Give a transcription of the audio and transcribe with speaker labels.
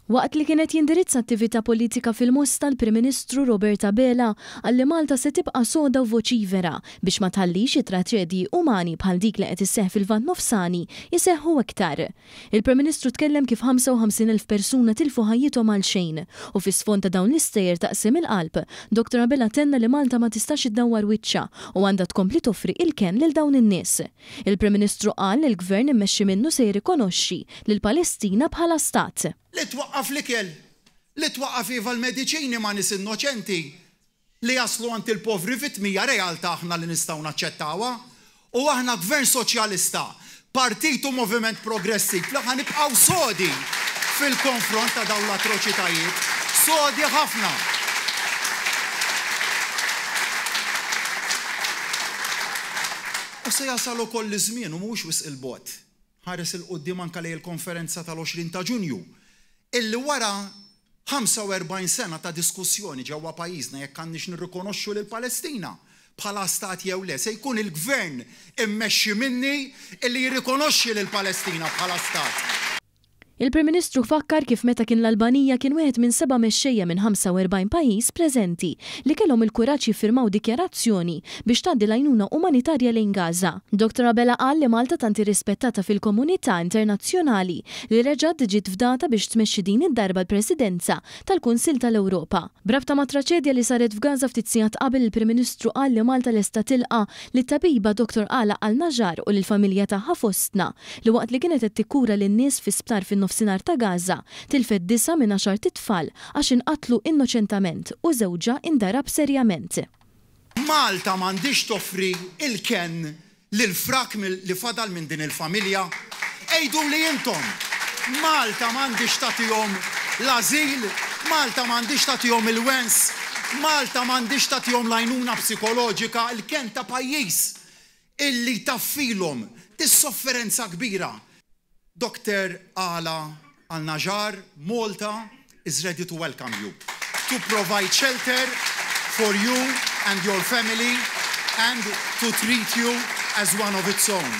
Speaker 1: Waqt li kien qed jindirizza attività politika fil-Mosta l-Prim Ministru Robert Abela qal li Malta se tibqa' soda u voċivera biex ma tħallix it-traċedji umani bħal dik li qed isseħħ fil-Lvant Nofsani jseħħu iktar. Il-Prim Ministru tkellem kif 55,000 persuna tilfu ħajjithom għalxejn u fi sfond ta' dawn l-istejjer ta' qsim il-qalb, Dottor Abela tenna li Malta ma tistax iddawwar wiċċha u għandha tkompli toffri il-kenn lil dawn in-nies. Il-Prim Ministru qal li l-Gvern immexxi minnu se jirrikonoxxi lill-Palestina bħala stat.
Speaker 2: Li twaqqaf l-ikel, li twaqqaf iva l-mediċini ma' nies innoċenti li jaslu għand il-povri vittmi hija realtà aħna li nistgħu naċċettawha. U aħna Gvern Soċjalista, partit u moviment progressiv li ħa nibqgħu sodi fil-konfront ta' dawn l-atroċitajiet. Sodi ħafna. U se jasal ukoll iż-żmien, u mhuwiex wisq 'il bogħod, ħares 'il quddiem anke lejn il-konferenza tal-20 ta' Ġunju, illi wara 45 sena ta' diskussjoni ġewwa pajjiżna jekk għandniex nirrikonoxxu lill-Palestina bħala stat jew le, se jkun il-Gvern immexxi minni illi jirrikonoxxi lill-Palestina bħala stat.
Speaker 1: Il-Prim Ministru fakkar kif meta kien l-Albanija kien wieħed minn seba' mexxejja minn 45 pajjiż preżenti li kellhom il-kuraġġ jiffirmaw dikjarazzjoni biex tgħaddi l-għajnuna umanitarja lejn Gaza. Dottor Abela qal li Malta tant hi rispettata fil-komunità internazzjonali li reġgħet ġiet fdata biex tmexxi din id-darba l-Presidenza tal-Kunsill tal-Ewropa. B'rabta mat-traċedja li saret f'Gaza ftit sigħat qabel il-Prim Ministru qal li Malta lesta tilqa' lit-tabiba Dottor Ala Al-Najjar u lill-familja tagħha fostna li waqt li kienet qed tikkura lin-nies fi sptar fin-Nofsinhar ta' Gaza, tilfet disgħa minn għaxart itfal għax inqatlu innoċentament u żewġha indarab serjament.
Speaker 2: Malta m'għandhiex toffri l-kenn lill-frak li fadal minn din il-familja? Għiduli intom! Malta m'għandhiex tagħtihom l-ażil? Malta m'għandhiex tagħtihom il-wens? Malta m'għandhiex tagħtihom l-għajnuna psikoloġika, il-kenn ta' pajjiż Illi jtaffilhom dis-sofferenza kbira. Doctor Ala Al-Najjar, Malta is ready to welcome you, to provide shelter for you and your family and to treat you as one of its own.